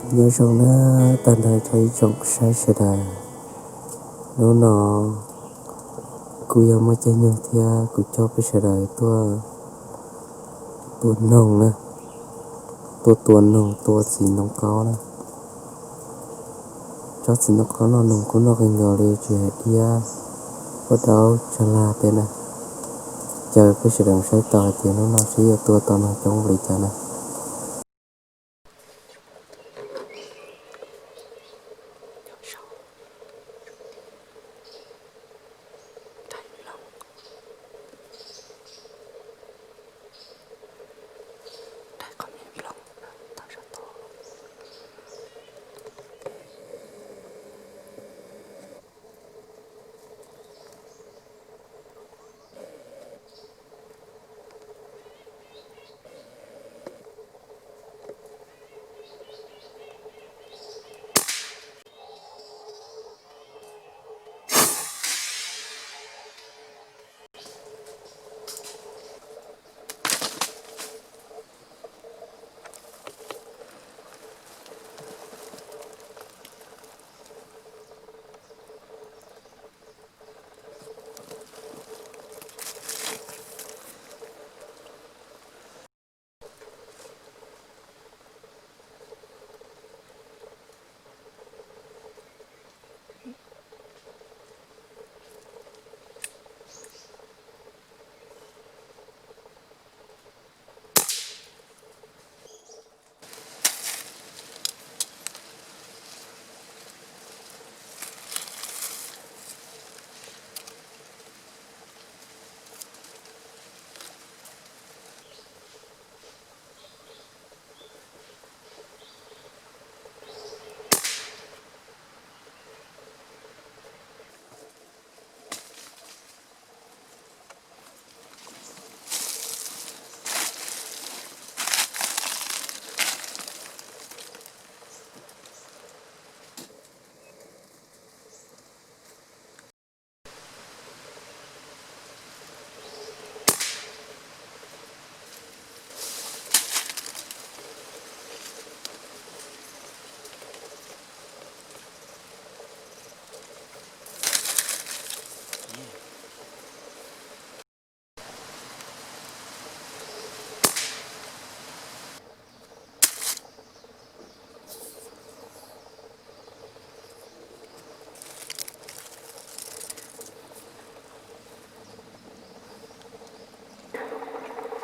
Nyob zoo na, tag nrho rau ib tsoom saib sawv daws. Hnub no kuv yog Muaj Caij Nyoog thiab kuv coj peb sawv daws tuaj tua noog na, tuaj tua noog tua txiv ntoo qaub na. Tsob txiv ntoo qaub no noog kuj noj kawg nkaus li, tsis hais diab, paj daub, tsag lag tej na. Caw peb sawv daws saib tau hais tias hnub no seb yuav tua tau noog coob npaum li cas na.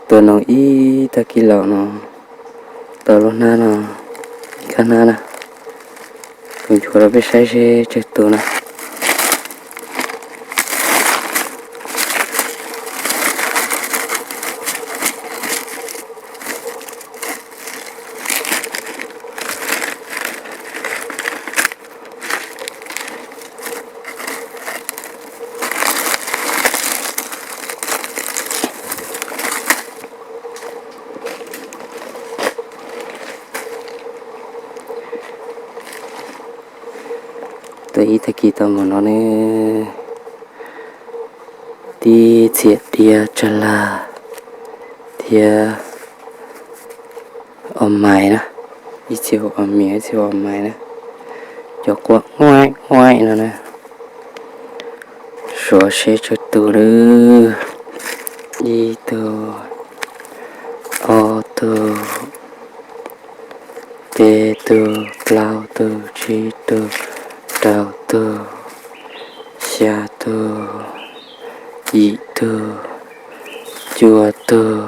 Tua noog ib tag kis los no, tau lub hnab no, ib kab hnab na. Kuv nchuav rau peb saib seb tsawg tus na. Tua ib tag kis tau nkaus no ne, tib txhia diab tsag lag thiab os mais na, ib txhia os mais, ib txhia os mais na, cov quaj uaib uaib no na. Suav seb tsawg tus lawm, ib tug, ob tug, peb tug, plaub tug, tsib tug, rau tug, xya tug, yim tug, cuaj tug,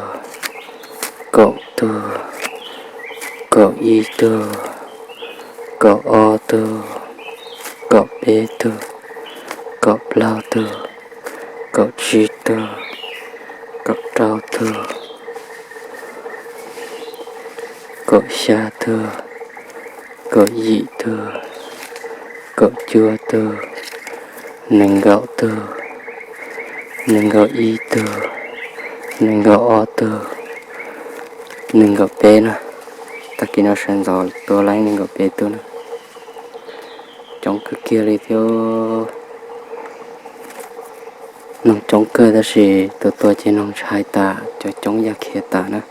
kaum tug, kaum ib tug, kaum ob tug, kaum peb tug, kaum plaub tug, kaum tsib tug, kaum rau tug, kaum xya tug, kaum yim tug, kaum cuaj tug, nees nkaum tug, nees nkaum ib tug, nees nkaum ob tug, nees nkaum peb na. Tag kis no sawv ntxov tua lawm nees nkaum peb tug na. Coob kawg kiag li thiab. Noog coob kawg tab sis tua tua ces noog ntshai tas, cov coob ya khiav tas na.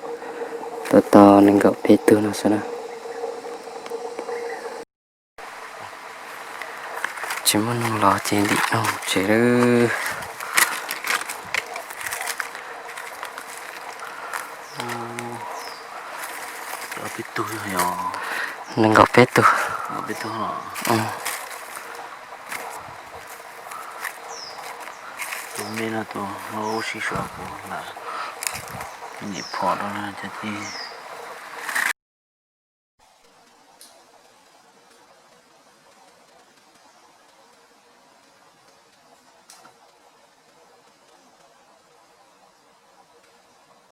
Tua tau nees nkaum peb tug no xwb na. Muab noog los ces ntim noog tsev lawm. Nees nkaum peb tug. Tus me no tus hlob sib suav kuv lam nyem phom rau cov ci.